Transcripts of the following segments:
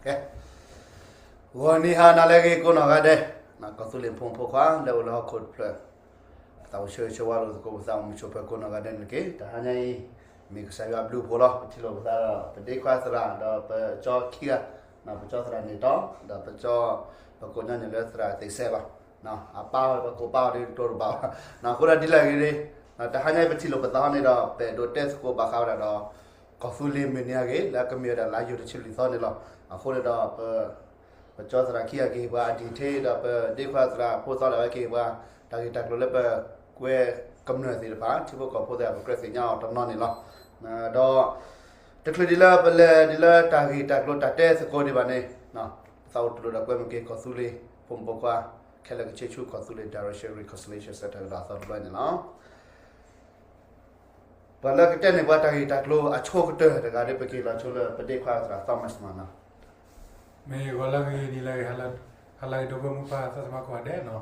ကဲ, ဂီၤနံၤဟါနၤလၢအဂ့ၤကိးနီၢ်ဂၤဒဲး, ကီၢ်သူလ့ၤဖိမုၣ်ဖိခွါလၢအိၣ်လၢဟီၣ်ခိၣ်တဖျၢၣ်, သးအိၣ်ဆၢဂ့ၤဆၢဝါလိာ်သကိးပသးအိၣ်မုာ်ဆိးပၢၤကိးနီၢ်ဂၤဒဲးန့ၣ်တက့ၢ်. တဟါညါအံၤ မ့ၢ်ကစၢ်ယွၤအဘျုးအဖှိၣ်လီၤ. ပထံၣ်လိာ်ပသးဒီး ပဒ့ခွါသရၣ် ဒီးပကၠီခံဂၤ, ပကၠီသရၣ်န့ၣ်တီ ဒီးပကၠီ ပကိးညီနုၢ်လၢသရၣ်သ့ၣ်စဲးလီၤ. အပၢ်အီၤ ပကိးပၢ်အီၤဒ်တတိၤတဘၣ်ဘၣ်. အဃိဒီးဒ်လဲၣ်ဂ့ၤန့ၣ်, တဟါညါအံၤပထံၣ်လိာ်ပသးန့ၣ်ဒီး ပအဲၣ်ဒိးတဲသကိးဘၣ်ဃးဝဲဒၣ်ဒီး ကီၢ်သူလ့ၤမုၢ်နံၤအဂ့ၢ် လၢအကမ့ၢ်ဝဲဒၣ်လါယူၤတဆံလွံၢ်သီန့ၣ်လီၤ. အဃိန့ၣ်ဒီး ပကၠီသရၣ်ခံဂၤကဟ့ၣ်ပှၤအ detail ဒီးပဒ့ခွါသရၣ်ဖိသီလၢအဝဲကဟ့ၣ်ပှၤ တၢ်ဂ့ၢ်တၢ်ကျိၤလၢပကွဲကမျၢၢ်သ့ၣ်တဖၣ် ထံဖိကီၢ်ဖိသ့ၣ်တဖၣ်ပကြၢးသ့ၣ်ညါအီၤတနီၤန့ၣ်လီၤ. ဒီး တချုးဒ်လၢပလဲၤဒ်လၢတၢ်ဂ့ၢ်တၢ်ကျိၤတၢ်တဲသကိးဒံးဘၣ်န့ၣ်, ပသးအိၣ်တူၢ်လိာ်ဒီးကွဲမုာ်က့ၤကီၢ်သူလ့ၤဖိမုၣ်ဖိခွါ ခဲလၢာ်ကဆ့ဆူကီၢ်သူလ့ၤ Direction Reconciliation Centre တၢ်သီတဘျီန့ၣ်လီၤ. ပှၤလၢကတဲန့ၢ်ပှၤတၢ်ဂ့ၢ်တၢ်ကျိၤအဆိကတၢၢ်တဂၤဒီး ပကဟ့ၣ်လီၤဆိလၢပဒ့ခွါသရၣ် Thomas Mann နီၤ. မ့ၢ်ဂီၤလၢအဂ့ၤ နံၤလၢအဂ့ၤ ဟါလၢအဂ့ၤ ဒီပုၢ်ဝဲၢ်မုၣ်ခွါသးသမါကိးဂၤဒဲးနီၤ.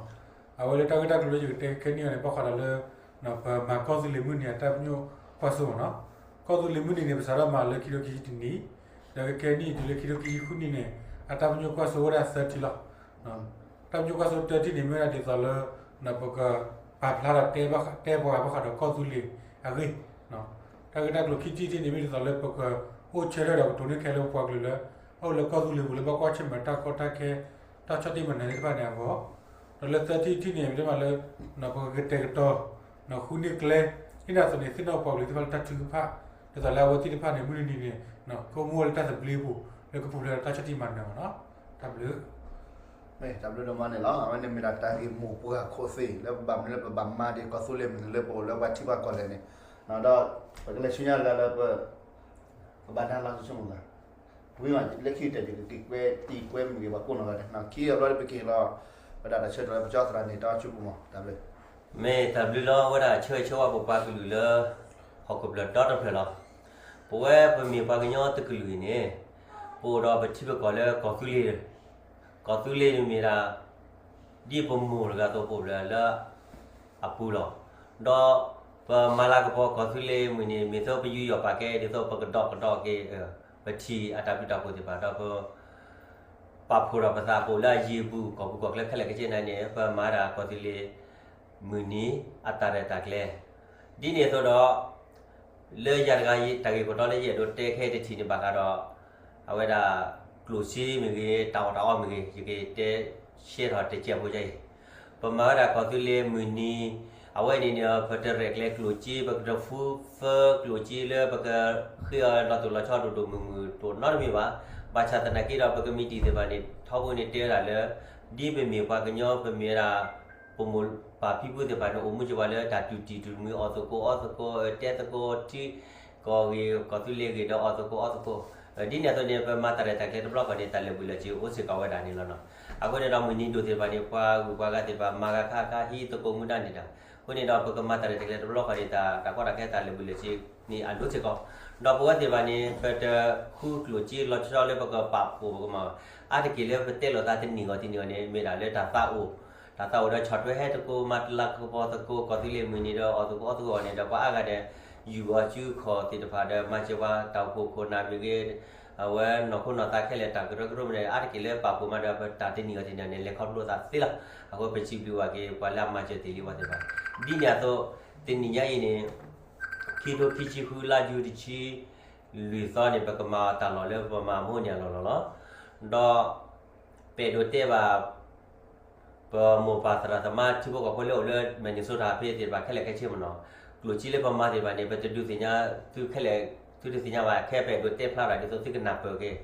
အဝဲလၢတၢ်ဂ့ၢ်တၢ်ကျိၤလၢယကတဲခဲနံၣ်အံၤန့ၣ် ဘၣ်ဃးဒီးလၢ ပမၤကီၢ်သူလ့ၤမုၢ်နံၤအတၢ်ပညိၣ်ကွၢ်စိမ့ၢ်နီၤ. ကီၢ်သူလ့ၤမုၢ်နံၤန့ၣ် ပစးထီၣ်မၤလၢခံထိခံဆံတနံၣ်, ဒီးကကဲနံၣ်တုၤလၢခံထိခံဆံဃုနံၣ်န့ၣ် အတၢ်ပညိၣ်ကွၢ်စိအိၣ်ဝဲဒၣ်သၢထံၣ်လီၤ. တၢ်ပညိၣ်ကွၢ်စိတၢထံၣ်န့ၣ် မ့ၢ်ဝဲဒၣ်ဒ်သိးလၢ ပကပာ်ဖျါဒီးတဲပှၤဘၣ်ဃးဒီးကီၢ်သူလ့ၤအဂ့ၢ်, တၢ်ဂ့ၢ်တၢ်ကျိၤခံထံၣ်တထံၣ်န့ၣ် မ့ၢ်ဒ်သိးလၢပကအိၣ်ဆၢထၢၣ်ဒီးကတိၤန့ၢ်ခဲလၢာ်ပပှၤကလုာ်လၢ အိၣ်လၢကီၢ်သူလ့ၤပူၤလၢဘၣ်ကွၢ်ဆၢၣ်မဲာ်တၢ်ကီတၢ်ခဲ တၢ်ဆီၣ်တံၢ်မၤနၢၤသ့ၣ်တဖၣ်န့ၣ်အဂီၢ်, ဒီးလၢသၢထံၣ်တထံၣ်န့ၣ် မ့ၢ်တဲမးလၢ ပကကတဲာ်ကတီၤ ဃုန့ၢ်ကျဲ ဒ်န့ၣ်အသိးန့ၣ် သ့ၣ်နီၣ်ပှၤကလုာ်သ့ၣ်တဖၣ်လၢတၢ်ထုကဖၣ် ဒ်သိးလၢအဝဲသ့ၣ်တဖၣ်န့ၣ် မုၢ်တနံၤန့ၣ် ကအိၣ်မူဝဲလၢတၢ်သဘျ့အပူၤ လၢကပူၤဖျဲးဒီးတၢ်ဆီၣ်တံၢ်မၤနၢၤမ့ၢ်နီၤ. တၢ်ဘျုး မ့ၢ်တၢ်ဘျုးဒိၣ်မးန့ၣ်လီၤ. အဝဲန့ၣ်မ့ၢ်ဒၣ်တၢ်ဂ့ၢ်မိၢ်ပှၢ်ခိၣ်သ့ၣ် လၢပဘၣ်မနုၤလၢပဘၣ်မၤဒ်ကီၢ်သူလ့ၤမုၢ်နံၤလၢပအိၣ်လၢပှၤထံပှၤကီၢ်လဲၣ်န့ၣ်, ဒီးပကလဲၤဆူညါတဂၤလၢပ ကဘၣ်နၢ်လီၤဆိကမိၣ်သး, ဝံၤမး လၢခံကတၢၢ်ယကက့ၤကွဲတံၤကွဲမုာ်က့ၤပှၤကိးနီၢ်ဂၤဒဲး, ခံအဘျီပကဟ့ၣ်လီၤ ဝဲဒၣ်တၢ်ဆၢကတီၢ်လၢပကၠီသရၣ်န့ၣ် တၢ်ဆိကမိၣ် တၢ်ဘျုး. မ့ၢ်တၢ်ဘျုးလီၤ အဝဲဒၣ်ဆၢဂ့ၤဆၢဝါပပှၤကလုာ်လၢ ဟီၣ်ခိၣ်ဖျၢၣ်ဒီတဖျၢၣ်လီၤ. ပဝဲပမ့ၢ်ပှၤကညီတကလုာ်အံၤန့ၣ် ပအိၣ်ဒီးပထံပကီၢ်လၢကီၢ်သူလ့ၤ, ကီၢ်သူလ့ၤမ့ၢ်ဒၣ် ဒ်ပမိၢ်တဂၤအသိးပအိၣ်လၢ အပူၤလီၤ. ဒီးပမၤလၤကပီၤကီၢ်သူလ့ၤမုၢ်နံၤ မ့ၢ်သိးပယူးယီၣ်ပာ်ကဲ ဒ်သိးပကဒီးကဒီးက့ၤ ပထံၣ်အတၢ်ဘျုးတၢ်ဖှိၣ်သ့ၣ်တဖၣ် ဒီးပပာ်ဖှိၣ်ထီၣ်ပသးပအိၣ်လၢအယံၤအဘူး ကီၢ်ပူၤကီၢ်ချၢခဲလၢာ်ခဲဆ့န့ၣ်န့ၣ် ပမၤဒၣ်ကီၢ်သူလ့ၤမုၢ်နံၤအတၢ်ရဲၣ်တၢ်ကျဲၤ ဒ်န့ၣ်အသိးဒီး လၢယၤတဂၤအံၤ တၢ်ဂ့ၢ်ခိၣ်တီလၢယအဲၣ်ဒိးတဲခဲတထံၣ်န့ၣ် ဘၣ်ဃးဒီး အဝဲဒၣ် ကျိၣ်စ့မ့ၢ်ဂ့ၤ တၢ်အီၣ်တၢ်အီမ့ၢ်ဂ့ၤ ယကတဲရှဲထီၣ်တစဲးဖိယါအံၤ, ပမၤဝဲဒၣ်ကီၢ်သူလ့ၤမုၢ်နံၤ အဝဲန့ၣ်န့ၣ် ပတရဲၣ်ကျဲၤကျိၣ်စ့ ပကတဖုသၢကျိၣ်စ့လၢပကဃ့အီၤလီၤတိၢ်လီၤဆီဒိၣ်ဒိၣ်မုၢ်မုၢ် တအိၣ်နီတမံၤဘၣ်. ဘၣ်ဆၣ်သနာ်က့ဒီး ပကမံးတံာ်သ့ၣ်တဖၣ်န့ၣ် ထီဘိန့ၣ်တဲဝဲဒၣ်လၢ ဒ်ပမ့ၢ်ပှၤကညီ ပမ့ၢ်ဝဲဒၣ် ပမိၢ်ပၢ်ဖံဖုသ့ၣ်တဖၣ်န့ၣ် အိၣ်မူက့ၤဝဲလၢတၢ်တူၢ်တံၢ်တူၢ်မုၢ် အီၣ်သကိးအီသကိး တဲသကိးထံကီၢ်ဂ့ၤ ကီၢ်သူလ့ၤဂ့ၤဒီးအီၣ်သကိးအီသကိး, ဒ်န့ၣ်အသိးန့ၣ် ပမၤတၢ်ရဲၣ်တၢ်ကျဲၤတဘျီဃီန့ၣ် တၢ်လၢာ်ဘူၣ်လၢာ်စ့အိၣ်စ့ၢ်ကီးဝဲဒၣ်န့ၣ်လီၤနီၤ. အဃိန့ၣ်ဒီးမုၢ်နံၤဒိၣ်သ့ၣ်တဖၣ်န့ၣ် ပှၤဂုၤပှၤဂၤသ့ၣ်တဖၣ် မၤဂၤခါခါဟံးသကိးမူဒါန့ၣ်ဒီး အဃိန့ၣ်ဒီးပကမၤတၢ်ရဲၣ်တၢ်ကျဲၤတဘျီဃီန့ၣ် တၢ်တၢ်ကီတၢ်ခဲတၢ်လၢာ်ဘူၣ်လၢာ်စ့န့ၣ် အဒိၣ်စ့ၢ်ကီး, ဒီးပဝဲသ့ၣ်တဖၣ်န့ၣ် ပတဃုကျိၣ်စ့လီၤဆီလၢပကပာ်ဖှိၣ်ပကမၤဘၣ်, အါတက့ၢ်လၢပတဲလိာ်သးတနံၤဂီၤတနံၤဂီၤန့ၣ် မ့ၢ်ဒၣ်လၢတၢ်သးအိၣ်, တၢ်သးအိၣ်ဒီးဆီၣ်ထွဲဟဲသကိး မၤတလၤကပီၤသကိး ကီၢ်သူလ့ၤမုၢ်နံၤဒီးအီၣ်သကိးအီသကိးအီၤန့ၣ်ဒီး ပှၤအါဂၤဒီး ယူၢ်အီၤစုခီၣ်သ့ၣ်တဖၣ်ဒီး မၤစၢၤပှၤတၢ်အိၣ်ဖှိၣ်ခိၣ်နၢ်မ့ၢ်ဂ့ၤ, အဝဲနီၢ်ခိနီၢ်သးခဲလၢာ်တၢ်ကရၢကရိမ့ၢ်န့ၣ် အါတက့ၢ်လၢပာ်ဖှိၣ်မၤဒီးပတၢ်တနံၤဂီၤတနံၤန့ၣ် လဲၤခီဖျိသးသ့လီၤ. အဃိပစံးဘျုးဘၣ်က့ၤပှၤလၢအမၤစၢၤတ့ၢ်လံပှၤသ့ၣ်တဖၣ်, ဒ်န့ၣ်အသိး တနံၤညါအံၤန့ၣ် ခံထိခံဆံဃုလါယူၤတဆံလွံၢ်သီန့ၣ် ပကမၤတၢ်လီၢ်လၢပမၤမူန့ၢ်အလီၢ်လီၤလီၤ. ဒီး ပအဲၣ်ဒိးတဲဘၣ် ပမိၢ်ပၢ်သရၣ်သမါထံဖိကီၢ်ဖိလၢအိၣ်လၢ Minnesota ဖဲသ့ၣ်တဖၣ်ခဲလၢာ်ခဲဆ့မ့ၢ်နီၤ, ကျိၣ်စ့လၢပမၤသ့ၣ်တဖၣ်န့ၣ် ပတဒုးသ့ၣ်ညါသုခဲလၢာ်, သုတသ့ၣ်ညါဘၣ် ခဲပအဲၣ်ဒိးတဲဖျါဒၣ်ဒ်သိးသုကနၢ်ပၢၢ်က့ၤ စ့ၢ်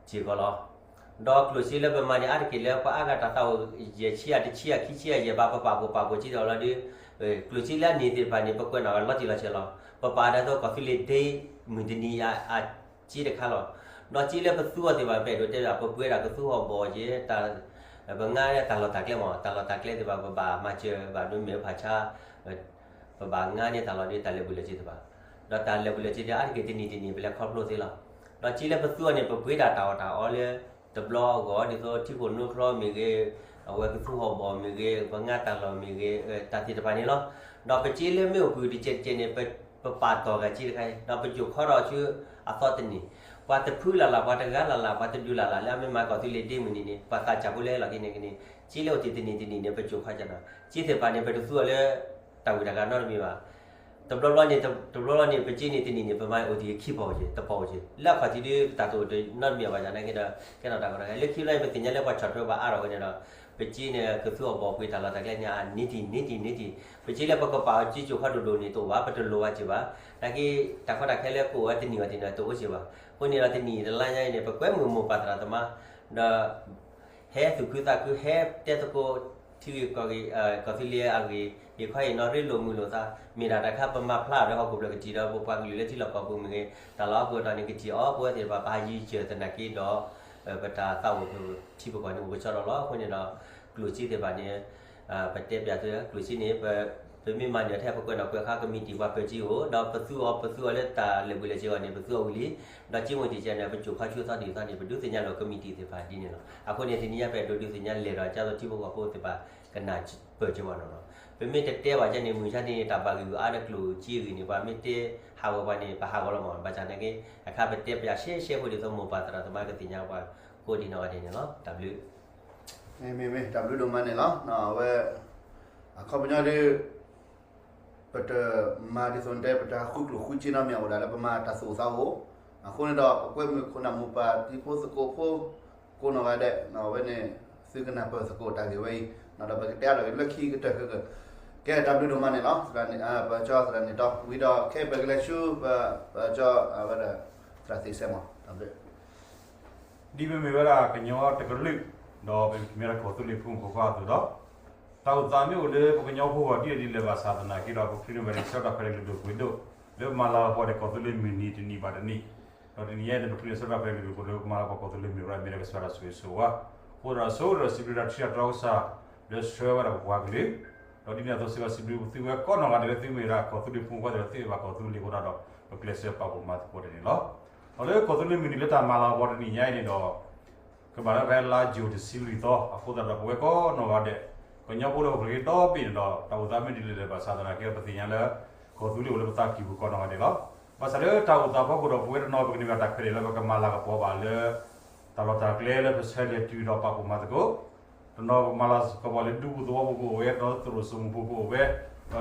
ကီးလီၤ. ဒီးကျိၣ်စ့လၢပမၤန့ၣ် အါတက့ၢ်လၢပှၤအါဂၤတၢ်သးအိၣ်ယဲၢ်ဆံယဲၢ် တဆံယဲၢ် ခံဆံယဲၢ် ယဲၢ်ဘၣ် ပပာ်ဖှိၣ်ပာ်ဖှိၣ်စ့ဒီးလီၤဒီး ကျိၣ်စ့လၢအန့ၢ်သ့ၣ်တဖၣ်န့ၣ် ပကွဲးနီၣ်လီၤတံၢ်လီၤဆဲးလီၤ. ပပာ်ဒ်သိးကီၢ်သူလ့ၤဒ့မုၢ်တနံၤအစ့တခါလီၤ. ဒီးစ့လၢပသူအီၤသ့ၣ်တဖၣ် ပအဲၣ်ဒိးတဲဒၣ် ပပှ့ၤဒၣ်ကသူဟီၣ်ဘီၣ်ယဲၢ် ပငါတၢ်လီၢ်တၢ်ကျဲမ့ၢ် တၢ်လီၢ်တၢ်ကျဲသ့ၣ်တဖၣ် ပဘၣ်မၤစၢၤဘၣ်ဒ်မ့ၢ်ဖးဆါ ပဘၣ်ငါန့ၢ်တၢ်လီၢ်ဒ်တၢ်လၢာ်ဘူၣ်လၢာ်စ့တဖၣ်, ဒီးတၢ်လၢာ်ဘူၣ်လၢာ်စ့ဒီး အါတက့ၢ်တနံၤတနံၤ ပလဲၤခီဖျိသ့လီၤ. ဒီးစ့လၢပသူအီၤန့ၣ် ပပှ့ၤဒၣ်တၢ်အီၣ်တၢ်အီလၢတဘျီအဂီၢ် ဒ်သိးထံခိၣ်နိချီမ့ၢ်ဂ့ၤ, အဝဲကသူဟီၣ်ဘီၣ်မ့ၢ်ဂ့ၤ, ပငါတၢ်လီၢ်မ့ၢ်ဂ့ၤ, တၢ်သ့ၣ်တဖၣ်န့ၣ်လီၤ. ဒီးပစ့လၢမ့ၢ်အိၣ်ဘှံးတကဲးတကဲးန့ၣ် ပ ပပာ်တီၢ်ဂၤက့တခါအံၤ ဒီးပကိၤခီထီၣ်ဆူအသီတနံၤ, ပှၤတဖုလၢ်လၢ် ပှၤတဂၤလၢ်လၢ် ပှၤတဒုလၢ်လၢ် လၢအမ့ၢ်မၤကီၢ်သူလ့ၤဒ့မုၢ်နံၤန့ၣ် ပှၤသးစၢ်ဖိလၢဟဲလီၤက့န့ၣ်ကန့ၣ် က့လၢအိၣ်တ့ၢ်တနံၤတနံၤန့ၣ် ပကိၤခီကနီၤ က့သ့ၣ်တဖၣ်န့ၣ် ပတသူအီၤလၢ တၢ်ဝံၤတၢ်ဂၤနီတမံၤဘၣ်. တဘျီဘျီန့ၣ် တဘျီဘျီန့ၣ် ပက့န့ၣ်တနံၤန့ၣ် ပမၤအိၣ်တ့ၢ်ခံပီၢ်အိၣ်က့ တပီၢ်အိၣ်က့ လၢအခီၣ်ထံးဒုးတၢ်တအိၣ်နီတမံၤဘၣ် ကန့ၣ်ကဒီး ကဲထီၣ်တၢ်ကီတၢ်ခဲ လၢခံလၢပသ့ၣ်ညါလၢပှၤဆီၣ်ထွဲပှၤအါထီၣ်ဝဲန့ၣ်ဒီး ပက့န့ၣ် ကသူအီၤဘီၣ်ပှ့ၤတၢ်လီၢ်တၢ်ကျဲန့ၣ် အနံၤတံၢ်နံၤတံၢ်နံၤတံၢ် ပက့လၢပကပာ်အီၤက့ကိၤခီဒိၣ်ဒိၣ်န့ၣ် တအိၣ်ဘၣ် ပတလိၣ်ဘၣ်စ့ၢ်ဘၣ်. နာ်က့ တၢ်ကီတၢ်ခဲလၢကအိၣ်ဝဲတနံၤဘၣ်တနံၤန့ၣ် တအိၣ်စ့ၢ်ဘၣ်. အဃိန့ၣ်ဒီးတနံၤတလါညါအံၤန့ၣ် ပကွဲမုာ်မိၢ်ပၢ်သရၣ်သမါ ဒီး ဟဲသူၣ်ခုသးခု ဟဲတဲသကိး ထံဂ့ၢ်ကီၢ်ဂ့ၢ် ကီၢ်သူလ့ၤအဂ့ၢ် ယခီအံၤနီၣ်ရ့လိာ်မုာ်လိာ်သး မ့ၢ်ဒၣ်တၢ်ခါပမၤဖျါအီၤလၢဟီၣ်ခိၣ်ဖျၢၣ်ကထံၣ်ဒီး ပပှၤကလုာ်လၢထံလီၢ်ကီၢ်ပူၤမ့ၢ်ဂ့ၤ တၢ်လီၢ်အပှဲၤတီၢ်န့ၣ် ကထံၣ်အီၤပဝဲသ့ၣ်တဖၣ် ပဟးယံၤစၢၤသနာ်က့ဒီး ပတၢ်သးအိၣ်ထံပကီၢ်န့ၣ် အိၣ်ကဆီဒီးလီၤ. အဃိန့ၣ်ဒီး ကျိၣ်စ့သ့ၣ်တဖၣ်န့ၣ် ပတဲပျးသု ကျိၣ်စ့န့ၣ် ပမ့ၢ်မၤနၢၤထဲ ပကွဲးနီၣ်ကွဲးဃါ ကမံးတံာ်ပှၤပၢၤက့အိၣ် ဒီးပသူအီၤ ပသူအီၤလၢတၢ်လၢာ်ဘှံးလၢာ်စ့အဂီၢ်န့ၣ် ပသူအီၤဝံၤလံ ဒီးက့မ့ၢ်တံာ်ကဲန့ၣ် ပကိၤခီဆူအသီတံၢ်အသီန့ၣ် ပဒုးသ့ၣ်ညါလိာ်ကမံးတံာ်သ့ၣ်တဖၣ်ဒ်န့ၣ်လီၤ. အဃိန့ၣ် တနံၤညါပအဲၣ်ဒိးဒုးသ့ၣ်ညါလဲၢ်ဒီး ကၢ်သိးထံဖိကီၢ်ဖိသ့ၣ်တဖၣ် ကနၢ်ပၢၢ်က့ၤဝဲနီၤလီၤ. ပမ့ၢ်တတဲဘၣ်ကဲန့ၣ် မုၢ်ဆါတနံၤ တၢ်ဘၣ်ဂံၢ်ဂုာ်အါဒီးကျိၣ်စ့အဂ့ၢ်န့ၣ် ပှၤမ့ၢ်တဲဟးဂီၤပှၤန့ၣ် ပဟးဂီၤလီၤမး ဘၣ်ဆၣ်နာ်က့ အခါပတဲပျးရှဲရှဲဖိဒ်သိး မိၢ်ပၢ်သရၣ်သမါကသ့ၣ်ညါပှၤကိးဒံးနီၢ်ဂၤဒဲးန့ၣ်လီၤ. တၢ်ဘျုး မ့မ့ၢ် တၢ်ဘျုးဒိၣ်မးန့ၣ်လီၤ. အဝဲ အခီပညီဒ် ပတမၤဒ်သိးနတဲ ပတဃုကျိၣ်ဃုစ့နီတမံၤ အိၣ်ဒၣ်လၢပမၤတၢ်သူၣ်အိၣ်သးအိၣ်, အဃိန့ၣ်ဒီး ပကွဲမုာ်ခိၣ်နၢ်မိၢ်ပၢ်တံၤဖိသကိးဖိ ကိးနီၢ်ဂၤဒဲး အဝဲန့ၣ် သုကနၢ်ပၢၢ်သကိးတၢ်ဂ့ၢ်ဝဲအံၤ ဒီးပကတဲအါထီၣ်က့ၤလၢခံကတၢၢ်ဃၢၤဃၢၤ, ကဲတၢ်ဘျုးဒိၣ်မးန့ၣ်လီၤ. ပကၠီသရၣ်န့ၣ်တီ ဝံၤဒီးခဲအံၤပကလဲၤဆူ ပကၠီအဝဲဒၣ် သရၣ်သ့ၣ်စဲမီၣ် တၢ်ဘျုး ဒ်ပမ့ၢ်ဝဲဒၣ်ကညီတကလုာ်, ဒီးပမ့ၢ်ဝဲဒၣ်ကီၢ်သူလ့ၤဖိမုၣ်ဖိခွါအသိးဒီး, တၢ်အိၣ်သးမ့ၢ်အိၣ်လၢပကညီဖိအဂီၢ်ဒ်လဲၣ်ဒ်လဲၣ်ဘၣ်ဆၣ်သနာ်က့ဒီး ပချုးန့ၢ်ဝဲဒၣ်ဆၢကတီၢ်ဖဲန့ၣ်လုၢ်ဒိၣ်ပှ့ၤဒိၣ်, လၢပမၤလၤကပီၤဒီးကီၢ်သူလ့ၤမုၢ်နံၤတနံၤဘၣ်တနံၤ, ဒီးတနံၤညါအံၤန့ၣ် ပချုးန့ၢ်ဆၢကတီၢ်ဖဲန့ၣ်လုၢ်ဒိၣ်ပှ့ၤဒိၣ် ပမၤလၤကပီၤကီၢ်သူလ့ၤမုၢ်ဝဲဒၣ်မ့ၢ်ဒၣ်ကစၢ်ယွၤတၢ်ဆိၣ်ဂ့ၤဆိၣ်ဝါ, အဃိသတးဒီးဆိၣ်ဂ့ၤဒီးစံးဘျုးတၢ်ထံၣ်တၢ်တီကစၢ် လၢဆှၢဝဲဒၣ်ပပှၤကလုာ်, ဒီးဒ်န့ၣ်အသိးစ့ၢ်ကီးစံးဘျုးသုဝဲကိးနီၢ်ဂၤဒဲးလၢသုမ့ၢ်ဝဲဒၣ်ကီၢ်သူလ့ၤဖိမုၣ်ဖိခွါသ့ၣ်ဒီးသုအဲၣ်ဘၣ်ကီၢ်သူလ့ၤအဃိသတးဒီး ပကျဲးစၢးပာ်ဖှိၣ်မၤသကိးတၢ်န့ၣ်လီၤ. ဒီးလၢကီၢ်သူလ့ၤမုၢ်နံၤလၢတၢ်မၤလၤကပီၤတနံၤညါအံၤန့ၣ်ဒီး ကဘၣ်လၢဖဲလါယူၤတဆံလွံၢ်သီ, အဃိသတးဒီးပဝဲကိးနီၢ်ဂၤဒဲး ကညီဖိလၢဟီၣ်ခိၣ်ချၢဒီဘ့ၣ်န့ၣ်ဒီး တၢ်အိၣ်သးမ့ၢ်ဒ်လဲၣ်ဒ်လဲၣ်ဘၣ်ဆၣ်သနာ်က့ဒီး ပသ့ၣ်ညါလၢ ကီၢ်သူလ့ၤအိၣ်လၢပသးကံၢ်ပူၤကိးနီၢ်ဂၤဒဲးလီၤ. ဘၣ်ဆၣ်လၢတၢ်အိၣ်သးဖီခိၣ်ဒီး ပဝဲတနီၤပကန့ၢ်ဘၣ်တၢ်ခွဲးတၢ်ယာ်လၢပကမၤလၤကပီၤဘၣ်လၢ တၢ်လီၢ်တၢ်ကျဲလၢပဆၢလဲၤတုၤဒီးပာ်ဖှိၣ်မၤသကိး, တနီၤပကမၤလၤကပီၤလၢဒူပူၤသဝီပူၤကအိၣ်ဝဲ, တနီၤသရိာ်စိမိၢ်ဖိကအိၣ်ဝဲ,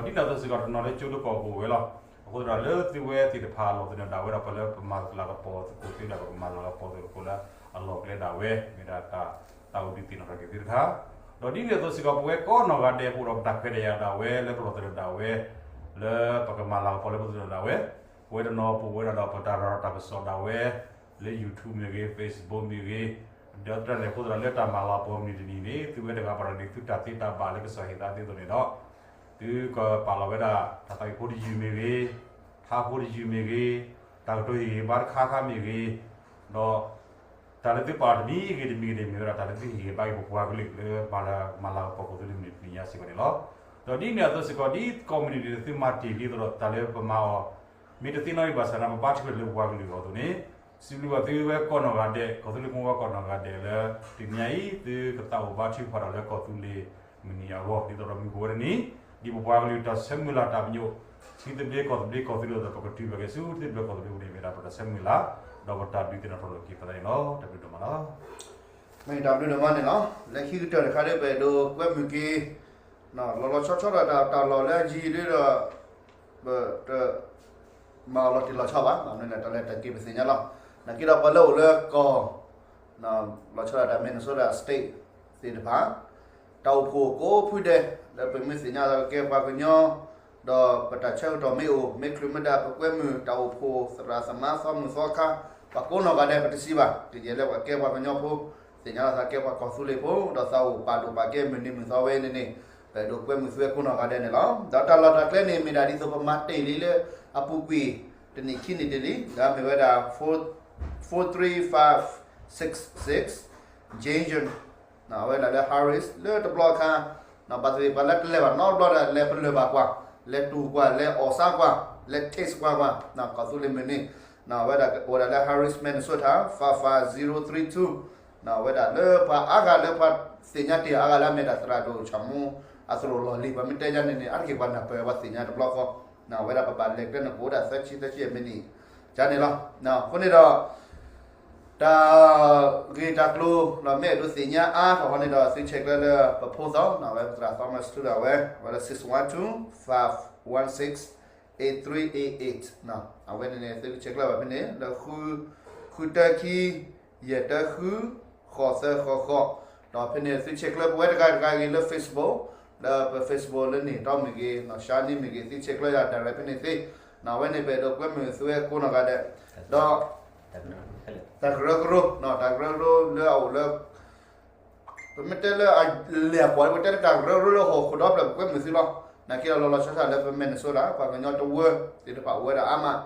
ဒီးဒ်န့ၣ်အသိးစ့ၢ်ကီးတနီၤလၢကၠိလၢကီၢ်ပူၤအိၣ်ဝဲလီၤ. အဃိသတးဒီးလၢသုဝဲသ့ၣ်တဖၣ်အလီၢ်သနၢၣ်ဒၣ်ဝဲဒီး ပှၤလၢပမၤလၤကပီၤသကိးသ့ဒီး ပကမၤလၤကပီၤသကိးလၢအလီၢ်ကျဲဒၣ်ဝဲ မ့ၢ်ဒၣ်တၢ် တၢ်အိၣ်ဒုးသ့ၣ်နီၣ်ထီၣ်က့ၤသုတခါ, ဒီးဒ်န့ၣ်အသိးစ့ၢ်ကီး ပဝဲကိးနီၢ်ဂၤဒဲးပအိၣ်ဒီးပတၢ်ခွဲးတၢ်ယာ်ဒၣ်ဝဲလၢပလီၢ်သနၢၣ်ဒၣ်ဝဲ လၢပကမၤလၤကပီၤလၢပလီၢ်သနၢၣ်ဒၣ်ဝဲ, ပဝဲတနီၤပအိၣ်ဝဲဒၣ်ဒီးပတၢ်ရၤလီၤတၢ်ကစီၣ်ဒၣ်ဝဲ လၢ YouTube မ့ၢ်ဂ့ၤ Facebook မ့ၢ်ဂ့ၤ, ဒီးသတးန့ၣ်အဃိသတးလၢတၢ်မၤလၤကပီၤမုၢ်နံၤတနံၤန့ၣ် သုဝဲတဂၤဘၣ်တဂၤန့ၣ် သုတၢ်သ့တၢ်ဘၣ်လၢကစၢ်ဟ့ၣ်သးသုအသိးန့ၣ်ဒီး သုကပာ်လီၤဝဲဒၣ် တၢ်သးဝံၣ်ဖိတယုၢ်မ့ၢ်ဂ့ၤ, ထါဖိတယုၢ်မ့ၢ်ဂ့ၤ, တၢ်ကတိၤဟ့ၣ်ဂ့ၤဘါတခါခါမ့ၢ်ဂ့ၤ, ဒီး တၢ်လၢသုပာ်လီၤတမံၤဂ့ၤတမံၤဂ့ၤန့ၣ် မ့ၢ်ဝဲဒၣ်တၢ်လၢသုဟ့ၣ်ဂံၢ်ဟ့ၣ်ဘါက့ၤပပှၤကလုာ်လၢ မၤလၤကပီၤကီၢ်သူလ့ၤမုၢ်နံၤတနံၤညါစ့ၢ်ကီးန့ၣ်လီၤ. ဒီးဒ်န့ၣ်အသိးစ့ၢ်ကီး ဒ်ကိးမုၢ်နံၤဒဲးန့ၣ် သုမၤတ့ၢ်လံအသိးဒီး တၢ်လၢပမၤအီၤ မ့ၢ်တသ့နီတမံၤဘၣ်ဆၣ်န့ၣ် ပဘါထုကဖၣ်လၢပပှၤကလုာ်အဂီၢ်အသိးန့ၣ် စံးဘျုးဘၣ်သုဝဲကိးနီၢ်ဂၤဒဲး ကီၢ်သူလ့ၤဖိဝဲကိးနီၢ်ဂၤဒဲးလၢ တနံၤညါအံၤ သုကသးအိၣ်ဘါထုကဖၣ်ဒီးလၢကီၢ်သူလ့ၤမုၢ်နံၤအဂီၢ် ဒ်သိးဒီးမုၢ်ကအိၣ်ဝဲတနံၤ ဒ်ပပှၤကလုာ်တၢ်ဆၢမုၢ်လၢ်တၢ်ပညိၣ် ထံသဘျ့ကီၢ်သဘျ့ကီၢ်သူလ့ၤအသိး ပကတုၤဘၣ်က့ၤဆူထံသဘျ့ကီၢ်သဘျ့အပူၤန့ၣ် မ့ၢ်ဒၣ်ပတၢ်ဆၢမုၢ်လၢ် ဒီးပတၢ်ဒုးသ့ၣ်နီၣ်ထီၣ်လိာ်က့ၤပသးန့ၣ်လီၤ. တၢ်ဘျုးဒိၣ်မးလီၤ. မ့ၢ်တၢ်ဘျုးဒိၣ်မးန့ၣ်လီၤ. လၢခံကတၢၢ်တခါဒီး ပအဲၣ်ဒိးကွဲမုာ်က့ၤ လီၤလီၤဆီဆီဒီးတၢ်လီၢ်လၢအယံၤဒီး ပတ မၤအီၤလီၤတံၢ်လီၤဆီဘၣ်, မ့ၢ်လၢတၢ်လဲၤတၢ်က့ၤပသ့ၣ်ညါလီၤ. နာ်က့ဒီးပှၤလၢအိၣ်လၢကီၢ် လီၤဆီဒၣ်တၢ် Minnesota State သ့ၣ်တဖၣ် တၢ်အိၣ်ဖှိၣ်ကိးဖုဒဲး လၢပမ့ၢ်သ့ၣ်ညါလၢကကဲပှၤကညီ ဒီးပတၢ်ဆၢကတီၢ်မ့ၢ်အိၣ် မ့ၢ်ချုးမ့ၢ်ဒၣ် ပကွဲမုာ်တၢ်အိၣ်ဖှိၣ်သရၣ်သမါသီမုၢ်သီခါ ပှၤကိးနီၢ်ဂၤဒဲး ပတဆံးဘၣ်. ကယဲၢ်လၢပှၤကဲပှၤကညီဖိ သ့ၣ်ညါလီၤသးကဲပှၤကီၢ်သူလ့ၤဖိ ဒီးသးအိၣ်ပာ်ဒိၣ်ပာ်ကဲမုၢ်နံၤမုၢ်သီဝဲန့ၣ်န့ၣ် ပအဲၣ်ဒိးကွဲမုာ်သုဝဲကိးနီၢ်ဂၤဒဲးန့ၣ်လီၤ. ဒီးတၢ်လီၢ်တၢ်ကျဲန့ၣ် မ့ၢ်ဒၣ်ဒ်သိးပမၤတ့ၢ်လံလၢအပူၤကွံာ် တနံၣ်ခံနံၣ်တ့ၢ်လံ ဒီးမ့ၢ်ဝဲဒၣ် four three five six six Jason အဝဲဒၣ်လၢ Harris လၢတဘျီအခါ ဘၣ်သ့ၣ်သ့ၣ်ပှၤလၢတလဲၤဘၣ်နီတဘျီဒီး လဲၤပလၢၢ်ဘၣ်ကွၢ်, လဲၤတူၢ်ကွၢ်, လဲၤအီၣ်ဆါကွၢ်, လဲၤ taste ကွၢ်ကွၢ်, ကီၢ်သူလ့ၤမုၢ်နံၤ အဝဲဒၣ်အိၣ်ဝဲဒၣ်လၢ Harris Minnesota five five zero three two အဝဲဒၣ်လၢပှၤအါဂၤလၢပှၤသ့ၣ်ညါတ့ၢ်အါဂၤလၢအမ့ၢ်ဒၣ်သရၣ်ဒိၣ်ဆၣ်မူ အသရိာ်လီၢ်လံၤ ပှၤမ့ၢ်တဲယါန့ၣ်န့ၣ် အါတက့ၢ်ပှၤနၢ်ပၢၢ်ပှၤသ့ၣ်ညါတဘျီဃီ အဝဲဒၣ်ပဘၣ်လဲၤကျဲန့ၣ် ကအိၣ်ဒၣ်သၢဆံ သၢဆံယဲၢ်မံးနံး ကန့ၣ်လီၤ. အဃိန့ၣ်ဒီး တၢ်ဂ့ၢ်တၢ်ကျိၤ မ့ၢ်အဲၣ်ဒိးသ့ၣ်ညါအါထီၣ်ဃီန့ၣ်ဒီး သုဆဲးကျၢလၢပဖိသီ အဝဲပသရၣ် Thomas Tudor အဝဲ အဝဲလၢ six one two five one six eight three eight eight အဝဲန့ၣ်န့ၣ် သုကဆဲးကျၢဘၣ်ဖဲန့ၣ် လၢ ဃုတၢခံ ယဲၢ်တၢဃု ဃိးသၢဃိးဃိး ဒီးဖဲန့ၣ်သုဆဲးကျၢပဝဲတဂၤတဂၤဂ့ၤလၢ Facebook လၢပ Facebook လၢန့ၣ်တီမ့ၢ်ဂ့ၤ ရှါန့ၣ်မ့ၢ်ဂ့ၤ သုဆဲးကျၢယၤ direct ဖဲန့ၣ်သ့. အဝဲန့ၣ်ပအဲၣ်ဒိးကွဲမုာ်သုဝဲကိးနီၢ်ဂၤဒဲး ဒီး တၢ်ကရၢကရိ တၢ်ကရၢကရိလၢအအိၣ်လၢ ပမ့ၢ်တဲလၢအလဲၤအပှၤ ပတဲလၢတၢ်ကရၢကရိလၢဟီၣ်ခိၣ်ဒီဖျၢၣ် ပကွဲမုာ်သုလီၤ. နာ်က့ဒီးလီၤလီၤဆီဆီလၢပ Minnesota ပှၤကညီတဝၢသ့ၣ်တဖၣ်အိၣ်ဝဲဒၣ်အါမး,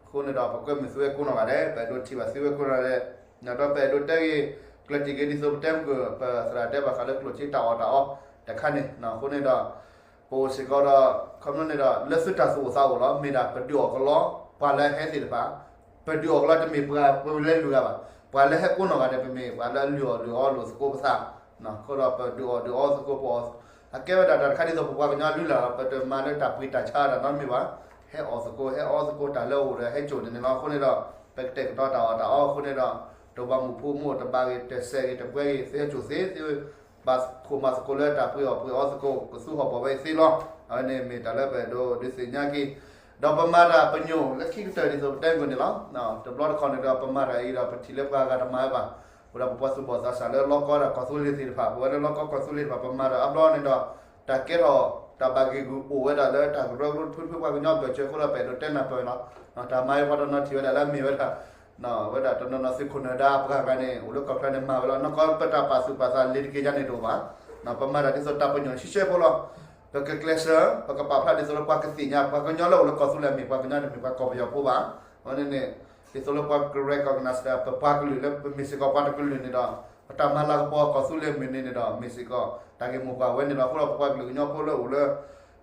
အဃိန့ၣ်ဒီးပကွဲမုာ်သုဝဲကိးနီၢ်ဂၤဒဲး, ပအဲၣ်ဒိးထံၣ်ဘၣ်သုဝဲကိးနီၢ်ဂၤဒဲး, ဒီးပအဲၣ်ဒိးတဲဂ့ၤ ကျၢၢ်တံၢ်က့ၤဒ်သိးပတဲမုၢ်ကၢၢ် ပသရၣ်တဲဘၣ်ဃးလၢကျိၣ်စ့တၢ်အီၣ်တၢ်အီတခါန့ၣ်, အဃိန့ၣ်ဒီး ပအိၣ်စ့ၢ်ကီးဒီး ခီဖျိန့ၣ်ဒီး လၢသုတၢ်သူၣ်အိၣ်သးအိၣ်လီၤ. မ့ၢ်ဒၣ်ပဒုးအီၣ်ကလီ ပှၤလၢဟဲသ့ၣ်တဖၣ်, ပဒုးအီၣ်ကလီတမ့ၢ်ပှၤလၢလူၤဂၤဘၣ်, ပှၤလၢဟဲကိးနီၢ်ဂၤဒဲး ပမ့ၢ်ပှၤလၢအလုၢ်အီၣ်လုၢ်အီလိာ်သကိးပသး, အဃိဒီးပဒုးအီၣ်ဒုးအီသကိးပအီၣ်, အကဲဝဲဒၣ်တၢ်တခါဒ်သိးပပှၤကညီလုၢ်လၢ်လီၤ. ပတမၤလၢတၢ်ပှ့ၤတၢ်ဆါဒၣ်နီတမံၤဘၣ်, ဟဲအီၣ်သကိး ဟဲအီသကိးတၢ်လၢအအိၣ်ဒီးဟဲစိာ်န့ၣ်န့ၣ်လီၤ. အဃိန့ၣ်ဒီး ပကတဲာ်ကတီၤတၢ်အီၣ်တၢ်အီအဃိန့ၣ်ဒီး တဘၣ်မုၢ်ဖိမုၣ်တဘၣ်ဂ့ၤ တစဲးဂ့ၤ တပှဲၤဂ့ၤ သုဟဲစိာ်သ့ သု ဘၣ်ခိၣ်မၤသကိးလၢတၢ်ပှ့ၤအီၣ်ပှ့ၤအီသကိး ကသူဟီၣ်ပီၣ်ဝဲသ့လီၤ. အဝဲန့ၣ်မ့ၢ်တၢ်လၢပအဲၣ်ဒိးဒုးသ့ၣ်ညါက့ၤ, ဒီးပမၤတၢ်ပညိၣ်လၢခံကတၢၢ်ဒ်သိးပတဲကွံာ်န့ၣ်လီၤ. တဘျီတခီၣ်န့ၣ်ဒီး ပမၤတၢ်အံၤဒီး ပထံၣ်လၢပှၤဂၤတမၤဝဲဘၣ်, အိၣ်ဒီးပပှၤသူၣ်ဘီၣ်သးစၢ်လၢလီကီဒီးကီၢ်သူလ့ၤသ့ၣ်တဖၣ်, ပဝဲလၢလီကီကီၢ်သူလ့ၤတဖၣ် ပမၤတၢ်အါဘျီန့ၣ်ဒီး တၢ်ကဲထီၣ်တၢ်ဘၣ်ဂ့ၢ်ဂူာ်အိၣ်ဝဲဒၣ်လၢတၢ်ကရၢကရိတဖုတဖုပှၤကညီဘၢၣ်စၢၤအဃိဒီး ပအဲၣ်ဒိးတဲနၢ်ပၢၢ်လီၤ. တၢ်မၤအံၤပှၤတနီၤထံၣ်ဝဲဒၣ်လၢအမ့ၢ်ဝဲဒၣ် ဝဲဒၣ်တနီၤနီၤသုးခိၣ်နၢၤဒါပှၤဂၤန့ၣ် အိၣ်လၢကီၢ်ချၢန့ၣ်မၤဝဲလီၤ. နီၢ်ကီၢ်ပတၢ်ပာ်သူၣ်ပာ်သးလ့ၤတက့ၤယါန့ၣ်တအိၣ်ဘၣ်. ပမၤတၢ်ဒ်သိးတၢ်ပညိၣ်ရှဲရှဲဖိလီၤ. ပကကျဲးစၢး ပကပာ်ဖျါဒ်သိးလၢပှၤကသ့ၣ်ညါ ပှၤကညီလၢအိၣ်လၢကီၢ်သူလ့ၤမ့ၢ်ပှၤကညီတမ့ၢ်ပှၤကီၢ်ပယီၤဖိဘၣ်. အဝဲန့ၣ်န့ၣ် ဒ်သိးလၢပှၤက recognize ပပှၤကလုာ်လၢပမ့ၢ်စ့ၢ်ကီးပှၤတကလုာ်န့ၣ်ဒီး ပတၢ်မၤလၤကပီၤကီၢ်သူလ့ၤမုၢ်နံၤန့ၣ်ဒီး မ့ၢ်စ့ၢ်ကီးတၢ်ဂ့ၢ်မိၢ်ပှၢ်ဝဲန့ၣ်လီၤ. အဃိဒီးပပှၤကလုာ်ကညီဖိလၢအိၣ်လၢ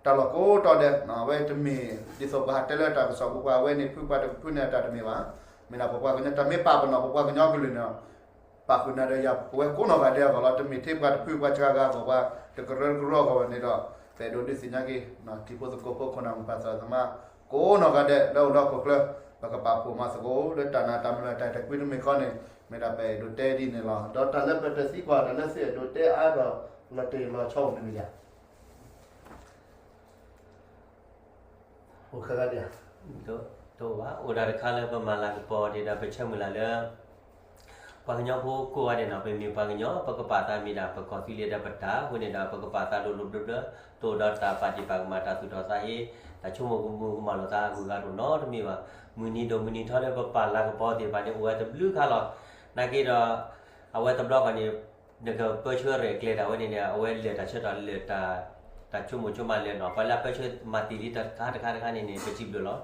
တၢ်လီၢ်ကိးတီၤဒဲး အဝဲတမ့ၢ်ဒ်သိးပဟးတဲလၢတၢ်ကစီၣ်ပူၤပှၤဝဲန့ၣ် ဖုပှၤတဖုန့ၣ်အတၢ်တမ့ၢ်ဘၣ်. မ့ၢ်ဒၣ်ပပှၤကညီ တၢ်မ့ၢ်ပာ်ပနီၣ်ပပှၤကညီကလုာ်န့ၣ် ပာ်ဃုာ်နၤဒီးယၤပဝဲကိးနီၢ်ဂၤဒဲးအဂီၢ်လီၤ. တမ့ၢ်ထဲပှၤတဖုပှၤစှၤဂၤအဂီၢ် ပှၤတကရၢတကရၢအဂီၢ်ဘၣ်န့ၣ်ဒီး ပအဲၣ်ဒိးဒုးသ့ၣ်ညါက့ၤ ထံဖိသကိးဖိခိၣ်နၢ်မုၣ်ပၢ်သရၣ်သမါ ကိးနီၢ်ဂၤဒဲးလၢအိၣ်လၢဟီၣ်ခိၣ်ချၢ ပကပာ်ဖှိၣ်မၤသကိးလၢတၢ်နာ်တၢ်မုၢ်လၢ်တၢ်အဲၣ်တၢ်ကွံတမ့ၢ်ဃီန့ၣ် မ့ၢ်ဒၣ်ပအဲၣ်ဒိးတဲဒ်န့ၣ်လီၤ. ဒီးတၢ်လၢပတသံကွၢ်တၢ်လၢသုအဲၣ်ဒိးတဲအါထီၣ် လီၤတံၢ်လီၤဆီအိၣ်န့ၣ်မ့ၢ်ဒ် အိၣ်ခဲဂၤဒံးဧါ. တအိၣ်ဘၣ်, အိၣ်ဒၣ်တခါလၢပမၤလၤကပီၤဒံးဒီး ပဆၢမုၢ်လၢ်လၢ ပှၤကညီဖိကိးဂၤဒဲးနီၤ, ပမ့ၢ်ပှၤကညီ ပကပာ်သးမ့ၢ်ဒၣ်ပကီၢ်သူလ့ၤဒီးပတၢ်အဃိန့ၣ်ဒီး ပကပာ်သးလိၤလိၤဘျၢဘျၢ, တအိၣ်ဒီးတၢ်ပာ်ဒ့ၣ်ပာ်ကမၣ် တၢ်သူၣ်ထီၣ်သးဟ့, တၢ်ဆိကမိၣ်ကမူၤကမၣ်လိာ်သးအဂုၤအဂၤတအိၣ်နီတမံၤဘၣ်. မုၢ်နံၤဒိၣ်မုၢ်နံၤထီလၢပပာ်လၤကပီၤသ့ၣ်တဖၣ်န့ၣ် အိၣ်ဝဲတဘျုးခါလီၤ. နာ်က့ဒီး အဝဲတဘျီဃီန့ၣ် နကပၢဆှၢရဲၣ်ကျဲၤတၢ်ဝဲန့ၣ်န့ၣ် အဝဲလဲၤတၢ်ဆၢတၢ်လၢာ် တၢ်ဆိကမိၣ်ဆိကမးလၢာ်နီၤ, ပှၤလၢအပၢဆှၢမၤတ့ၢ်လံတခါတခါတခါန့ၣ်န့ၣ် ပစံးဘျုးလီၤ.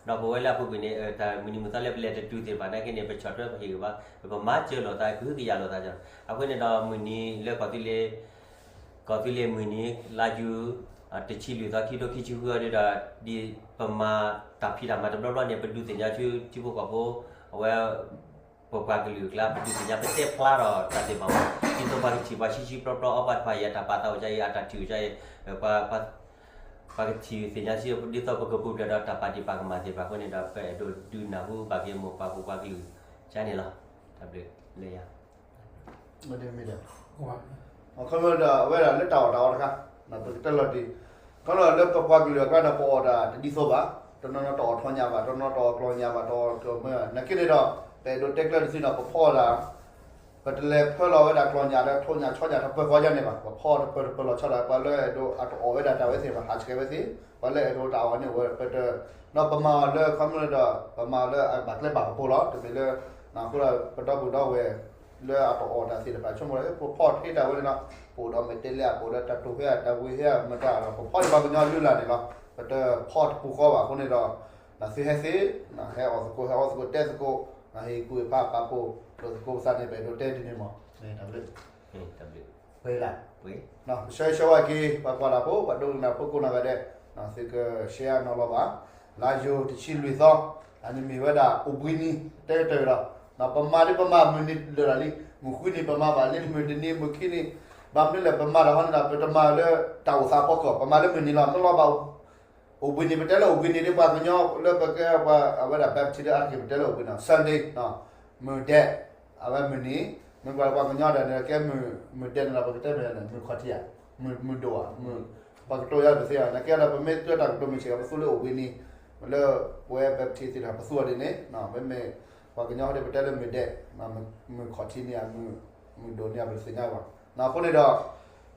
ဒီးပဝဲလၢအပူၤကွံာ်န့ၣ် တၢ်မုၢ်နံၤမုၢ်သီလၢပလဲၤတတုၤသ့ၣ်တဖၣ်နာ်က့န့ၣ် ပဆီၣ်ထွဲပဟ့ၣ်ဂ့ၤဘၣ်, ပမၤစၢၤလိာ်သး ကဟုကယာ်လိာ်သး, အဃိန့ၣ်ဒီးမုၢ်နံၤလၢကီၢ်သူလ့ၤ ကီၢ်သူလ့ၤမုၢ်နံၤ လါယူၤ တဆံလွံၢ်သီ ခံထိခံဆံဃုအီၤဒီး ဒ်ပမၤတၢ်ဖံးတၢ်မၤတဘျီဘျီန့ၣ် ပဒုးသ့ၣ်ညါဆူထံဖိကီၢ်ဖိ အဝဲ ပပှၤကလုာ်အကျါ ပဒုးသ့ၣ်ညါ ပတဲဖျါထီၣ်တၢ်သ့ၣ်တဖၣ်မး, ဒ်သိးပှၤကထံၣ်ပှၤဆှံဆှံပျီပျီအီၤ ပှၤတဖၣ်အံၤအတၢ်ထံၣ်အိၣ်ကါအံၤ ပှၤကထံၣ်သ့ၣ်ညါဆှံ ဒ်သိးပကပူၤဖျဲးဒီးတၢ်ပာ်ဒ့ၣ်ပာ်ကမၣ်သ့ၣ်တဖၣ်အဃိန့ၣ်ဒီး ပအဲၣ်ဒိးဒုးနၢ်ဟူဘၣ်က့ၤမိၢ်ပၢ်ပပှၤကလုာ် ကန့ၣ်လီၤ. တၢ်ဘျုးလၢယၤ မ့ၢ်ဒီး အခီပညီဒီး အဝဲဒၣ်လၢတၢ်အီၣ်တၢ်အီတခါ ပကတဲလီၤတံၢ် ခီဖျိလၢပပှၤကလုာ်အကျါဒီး ပအီၣ်တၢ်တဒ်သိးဘၣ်, တနီၤနီၤတအီၣ်ထီၣ်ညၣ်ဘၣ်, တနီၤနီၤတအီၣ်ကျီၢ်ညၣ်ဘၣ်, တအီၣ်ကျီၢ်မၢ်, နာ်က့န့ၣ်ဒီး ပအဲၣ်ဒိးတဲကျၢၤတစုဒီး ပဖီအီၣ်တၢ် ပတလဲၤဖၢလီၤဝဲဒၣ်ကျီၢ်ညၣ်ဒီး ထိၣ်ညၣ်ဆီညၣ်တပၢၤဃီယါန့ၣ်ဘၣ်, ပဖီတပၢၤတပၢၤလီၤဆီဒၣ် ပှၤလၢအဲၣ်ဒိးအတအီၣ်ဝဲဒၣ်တၢ်ဝဲသ့ၣ်ဘၣ် ဟးဆှဲးဝဲသ့ၣ်, ပှၤလၢအဲၣ်ဒိးတၢ်အီၣ်န့ၣ် ဝဲပတ ဒီးပမၤအီၤလၢခီဖျိဒီး ပမၤအီၤလၢအဘၣ်ကျဲဘၣ်ကပူၤလီၤ. တမ့ၢ်လၢ အဃိဒီးပဒီပုၢ်ဒီဝဲၢ် လၢအတအီၣ်တၢ်သ့ၣ်တဖၣ် ဆိကမိၣ်လၢ ပဖီၣ်ထဲတၢ်ဝဲန့ၣ်လီၤ. ပအိၣ်ဒီးမဲာ်တဲးလဲး ပအိၣ်ဒီးတၢ်တိာ်ဖဲအတၢ်ဝံၤဟဲမတၤဒီး ပဖီၣ်န့ၢ်ပှၤကညီလုၢ်လၢ်န့ၣ်လီၤ. ပတဖီၣ်တပူၤဃီဘၣ်အဃိန့ၣ်ဒီး နသုဟဲသ့, ဟဲအီၣ်သကိး ဟဲအီသကိးတဲသကိး, ဟ့ၣ်ကူၣ်ဟ့ၣ်ဖးပာ်ဖှိၣ်လိာ်သကိးပသးန့ၣ် ပအဲၣ်ဒိးတဲဒ်န့ၣ်မး, တၢ်ဘျုး ပှ့ၤလၢ ပဆၢဂ့ၤဆၢဝါက့ၤ ပှၤကွၢ်တၢ်ဖိ ပှၤဒိကနၣ်ဖိကိးနီၢ်ဂၤဒဲး, သုကရှဲအနီၤလီၤဘၣ်. လါယူၤတဆံလွံၢ်သီ, အန့ၣ်မ့ၢ်ဝဲဒၣ်အိၣ်ဘှံးနံၤ တဲကတၢၢ်ဒီး ပမၤဒ်ပမၤမုၢ်နံၤလၢာ်လံ, မုၢ်ဃုနံၤပမၤဘၣ်လံ, မုၢ်တနံၤမုၢ်ခံနံၤ, ဘၣ်မနုၤလဲၣ် ပမၤတၢ်ဟီန့ၣ်ဒီး ပတမၤလၢတၢ်အိၣ်သးဖီခိၣ်, ပမၤလၢမုၢ်နံၤလီၤ. နလီၤဘၣ် အိၣ်ဘှံးနံၤ ပတဲလၢအိၣ်ဘှံးနံၤဒီး ပှၤကညီလၢပကဲပှၤအဝဲဒၣ် Baptist ဒီး အါတက့ၢ်ပတဲလၢအိၣ်ဘှံးနံၤ Sunday နီၤ, မုၢ်ဒဲး, အဝဲမုၢ်နံၤ, မ့ၢ်ပှၤပှၤကညီဒၣ်န့ၣ် ကဲမုၢ်ဒဲးန့ၣ်ဒီး ပကတဲမ့ၢ်မုၢ်ခီၣ်ထံးဧါ, မုၢ်ဒိၣ်ဧါ, ပှၤကတိၤယါပသ့ဧါ, နာ်က့ဒီး ပမ့ၢ်တဲတၢ်ကတိၤမုၢ်ဆ့ၣ် ပသူလၢအိၣ်ဘှံးနံၤ, လၢပဝဲ Baptist သ့ၣ်တဖၣ် ပသူအီၤဒ်န့ၣ်, မ့မ့ၢ်ပှၤကညီဒီး ပတဲလၢမုၢ်ဒဲး, မုၢ်ခီၣ်ထံးန့ၣ်ဧါ, မုၢ်ဒိၣ်န့ၣ်ဧါ ပတသ့ၣ်ညါဘၣ်. အဃိန့ၣ်ဒီး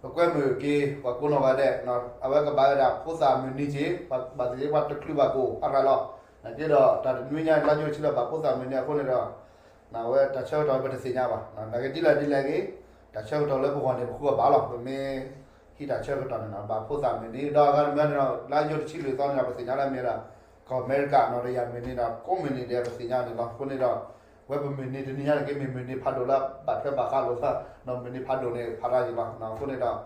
ပကွဲမုာ်က့ၤ ပှၤကိးနီၢ်ဂၤဒဲး, အဝဲကဘၣ်ဝဲဒၣ်ဖိသၣ်မုၢ်နံၤက့ၤ, ဘၣ်သ့ၣ်သ့ၣ်ပှၤတချုးဘၣ်ကအိၣ်ဖးရၤလီၤ. နာ်က့ဒီး တၢ်တနွံညါ လါယူၤတဆံလၢၤဘၣ် ဖိသၣ်မုၢ်နံၤအဃိန့ၣ်ဒီး အဝဲတၢ်ဆၢကတီၢ်ပတသ့ၣ်ညါဘၣ်. နာ်က့ဒ်လဲၣ်ဒ်လဲၣ်ဂ့ၤ, တၢ်ဆၢကတီၢ်လၢပဂီၢ်န့ၣ် ပဃုအီၤဘၣ်လီၤ. ပမ့ၢ်ဟံးတၢ်ဆၢကတီၢ်န့ၣ်နီၤ ဘၣ်ဖိသၣ်မုၢ်နံၤ, ဒီးအဂၤတမံၤန့ၣ်ဒီး လါယူၤတဆံလွံၢ်သီန့ၣ်ဒီး ပသ့ၣ်ညါလၢမ့ၢ်ဝဲဒၣ် ကီၢ်အမဲရကၤနီၤ, ဒီးယၤမုၢ်နံၤဒီး ကိးမုၢ်နံၤဒီး ပသ့ၣ်ညါန့ၣ်လီၤ. အဃိန့ၣ်ဒီး ဝဲပမုၢ်နံၤတနံၤညါန့ၣ်က့ မ့ၢ်မုၢ်နံၤဖးဒိၣ်လၢဘၣ်ထွဲဘၣ်ဃးလိာ်သး, ဒီးမုၢ်နံၤဖးဒိၣ်န့ၣ် ဖးရၤယံၤလီၤ. အဃိန့ၣ်ဒီး ပ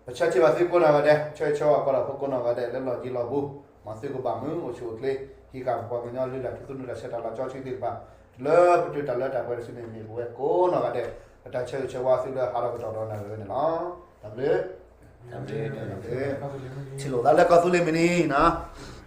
ဆၢထံၣ်ဘၣ်သုကိးနီၢ်ဂၤဒဲး, ဆၢဂ့ၤဆၢဝါပှၤဒီးဖိကိးနီၢ်ဂၤဒဲး လၢလီၢ်ယံၤလီၢ်ဘူး, မ်သုကဘၣ်မုာ်အိၣ်ဆူၣ်အိၣ်ချ့, ဟံးဃာ်ပပှၤကညီလၢတၢ်ထူသနူတၢ်ဆဲးတၢ်လၤစီဆှံသ့ၣ်တဖၣ်, လၢပတုၤတၢ်လၢတၢ်ပှဲၤတစုန့ၣ် မ့ၢ်ပဝဲကိးနီၢ်ဂၤဒဲး ပတၢ်ဆၢဂ့ၤဆၢဝါသုလၢဟးထီၣ်ကတီၢ်ဒီးနၣ်ရံၣ်ဝဲန့ၣ်လီၤ. တၢ်ဘျုး, ထံၣ်လိာ်သးလၢကီၢ်သူလ့ၤမုၢ်နံၤနီၤ.